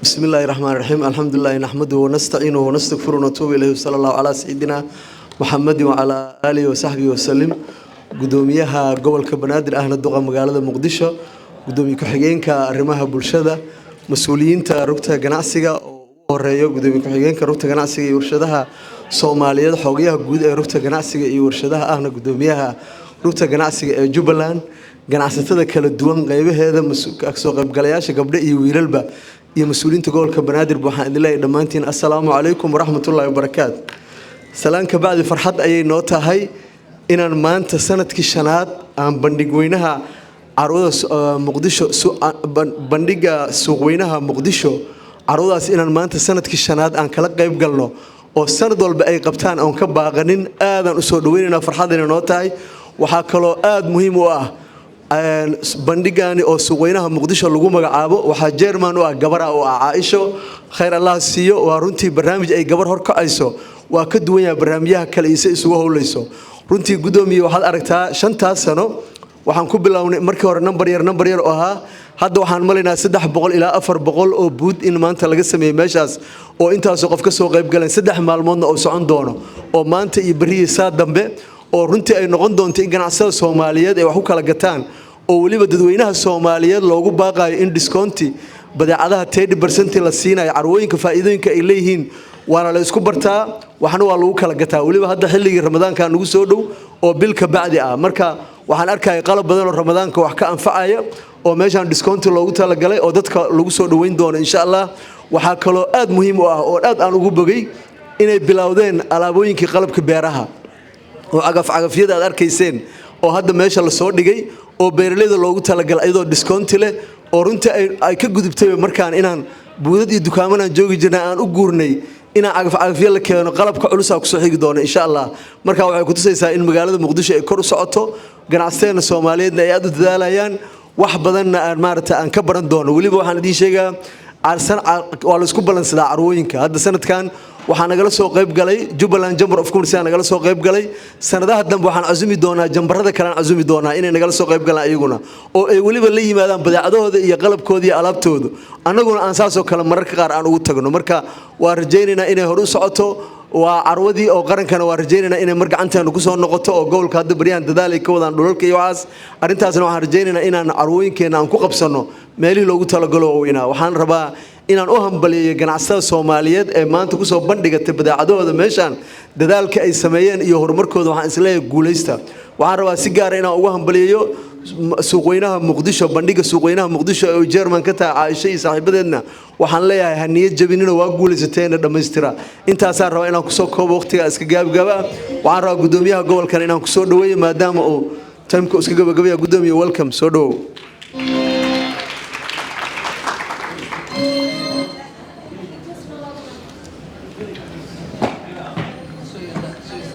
بسم الله الرحمن الرحيم، الحمد لله نحمده ونستعينه ونستغفره ونتوب إليه، وصلى الله على سيدنا محمد وعلى آله وصحبه وسلم. Gudoomiyaha gobolka Banaadir, ahna duqa magaalada Muqdisho, gudoomiye ku-xigeenka arrimaha bulshada, mas-uuliyiinta rugta ganacsiga oo ugu horeeyo gudoomiye ku-xigeenka rugta ganacsiga iyo warshadaha Soomaaliyeed, xoghayaha guud ee rugta ganacsiga iyo warshadaha, ahna gudoomiyaha rugta ganacsiga ee Jubbaland, ganacsatada kala duwan qeybaheeda, kasoo qaybgalayaasha gabdho iyo wiilalba, iyo mas-uuliyiinta gobolka Banaadir, waxaan idin leeyahay dhammaantiin assalaamu calaykum waraxmatullaahi wabarakaatu. Salaan ka bacdi, farxad ayay noo tahay inaan maanta sanadkii shanaad aan bandhigweynaha carwada Muqdisho, bandhiga suuqweynaha Muqdisho, carwadaas inaan maanta sanadkii shanaad aan kala qayb galno oo sanad walba ay qabtaan oon ka baaqanin, aadaan usoo dhaweynaynaa, farxadayna noo tahay. Waxaa kaloo aada muhiim u ah bandhigani oo suuqweynaha Muqdisho lagu magacaabo, waxaa chairman u ah gabara oo ah Caaisho, khayr Allah siiyo. Waa runtii barnaamij ay gabar hor kacayso, waa ka duwan yahay barnaamijyaha kale ise isugu howleyso. Runtii, gudoomiye, waxaad aragtaa 5taas sano waxaan ku bilownay markii hore nambar yar, nambar yar oo ahaa. Hadda waxaan malaynaa 300 ilaa 400 oo booth in maanta laga sameeyey meeshaas, oo intaasoo qof ka soo qayb galeen, 3 maalmoodna oo socon doono, oo maanta iyo berrihii saa dambe, oo runtii ay noqon doonto in ganacsada Soomaaliyeed ay wax ku kala gataan, oo weliba dadweynaha Soomaaliyeed loogu baaqayo in discount-i badeecadaha 30% la siinayo. Carwooyinka faa'iidooyinka ay leeyihiin waana la isku bartaa, waxna waa lagu kala gataa. Weliba hadda xilligii Ramadaanka nagu soo dhow oo bil ka bacdi ah, marka waxaan arkaya qalab badan oo Ramadaanka wax ka anfacaya oo meeshaan discount-i loogu talagalay oo dadka lagu soo dhoweyn doono, insha Allah. Waxaa kaloo aad muhiim u ah oo aad aan ugu bogay inay bilowdeen alaabooyinkii qalabka beeraha oo cagaf-cagafyada aad arkayseen oo hadda meesha lasoo dhigay oo beeralayda loogu talagalay, iyadoo discount-i leh, oo runtii ay ka gudubtay markaan inaan booth-ad iyo dukaamanaan joogi jirnay aan u guurnay inaan cagaf-cagafyo la keeno. Qalabka culusaa kusoo xigi doono, insha Allah. Marka waxay kutusaysaa in magaalada Muqdisho ay kor u socoto, ganacsateena Soomaaliyeedna ay aad u dadaalayaan, wax badanna aan maaragta aan ka baran doono. Weliba waxaan idiin sheegaa, waa laisku balansadaa carwooyinka. Hadda sanadkan waxaa nagala soo qayb galay Jubbaland Chamber of Commerce nagala soo qayb galay. Sanadaha dambe waxaan casumi doonaa chamber-ada kale, aan casumi doonaa inay nagala soo qayb galaan iyaguna, oo ay weliba la yimaadaan badeecadahooda iyo qalabkooda iyo alaabtooda, annaguna aan saasoo kale mararka qaar aan ugu tagno. Marka waa rajaynaynaa inay hore u socoto. Waa carwadii oo qarankana waa rajaynaynaa inay mar gacanteenu kusoo noqoto, oo gobolka hadda baryahan dadaal ay ka wadaan dhulalka iyo waxaas. Arrintaasna waxaan rajaynaynaa inaan carwooyinkeenna aan ku qabsanno meelihii loogu talagalo waaweynaa. Waxaan rabaa inaan u hambaliyeeyo ganacsatada Soomaaliyeed ee maanta kusoo bandhigatay badeecadahooda meeshaan. Dadaalka ay sameeyeen iyo horumarkooda waxaan isleeyahay guulaysta. Waxaan rabaa si gaara inaan ugu hambaliyeeyo suuqweynaha Muqdisho, bandhiga suuqweynaha Muqdisho ee chairman ka tahay Caaisho iyo saaxiibadeedna. Waxaan leeyahay haniyo jabinina, waa guulaysateena, dhammaystira. Intaasaan rabaa inaan kusoo koobo, waqtiga iska gaabgaaba. Waxaan rabaa gudoomiyaha gobolkan inaan kusoo dhaweeyo maadaama uu time-ka iska gabagabaya. Gudoomiye, welcome, soo dhawow.